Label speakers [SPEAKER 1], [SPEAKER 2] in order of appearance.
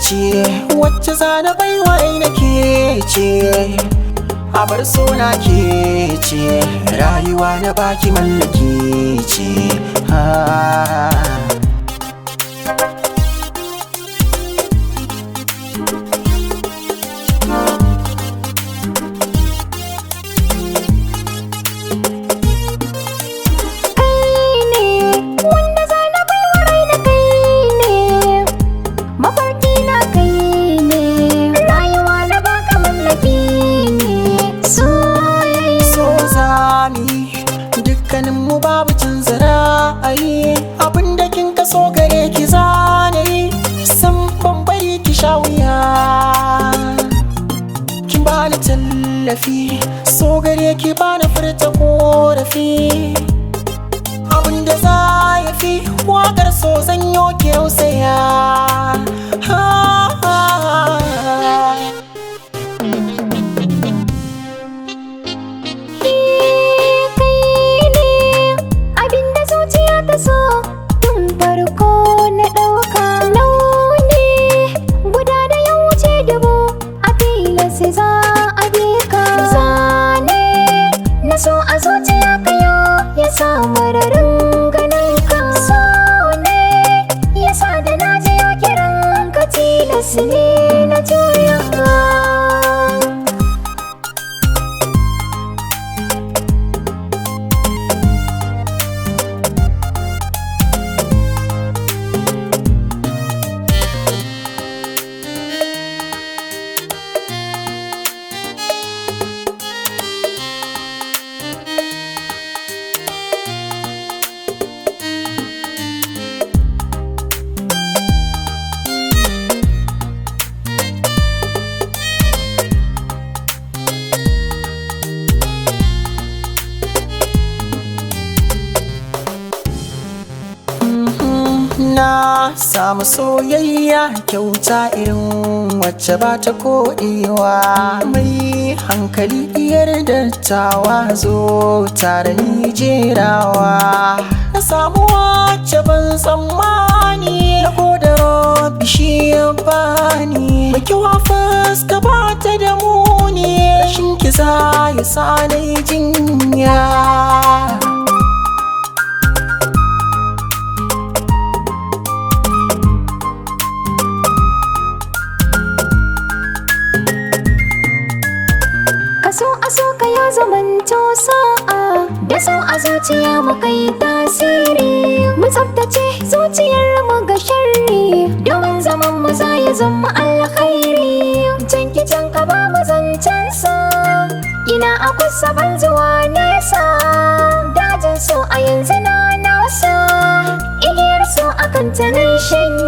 [SPEAKER 1] ce wacce zana baiwa raina ke ce, abar sona ke ce, rayuwa na baki mallaki ce. Ha. Dukkaninmu babu canza ra'ayi, abinda kin kaso gare ki zane, san ban bari ki sha wuya. Kin bani tallafi, so gare ki bani furta korafi. Abinda za ya fi waƙar so zanyo ki rausaya. Ha, ha, ha.
[SPEAKER 2] Za a bi ka zane na so a zuciya kayo ya samu rarin ganin ka, so ne ya sa da na je ya kiran ka, tilas ne na juya.
[SPEAKER 1] Na samu soyayya kyauta irin wacce ba ta koɗewa, mai hankali diyar dattawa zo tare ni jerawa. Na samu wacce ban tsammani, na goda Rabbi shi ya bani, mai kyau a fuska ba ta da muni, rashin ki za ya sa na yi jinya.
[SPEAKER 2] Kaso a so ka ya zamanto sa'a, da so a zuciya mu kai tasiri, mu tsaftace zuciyar mu ga sharri, domin zaman mu za ya zama alkhairi. Canki canka ba mu zancen sa, ina a kusa ban zuwa nesa, dajin so a yanzu na nasa, igiyar so akan ta nan shanya.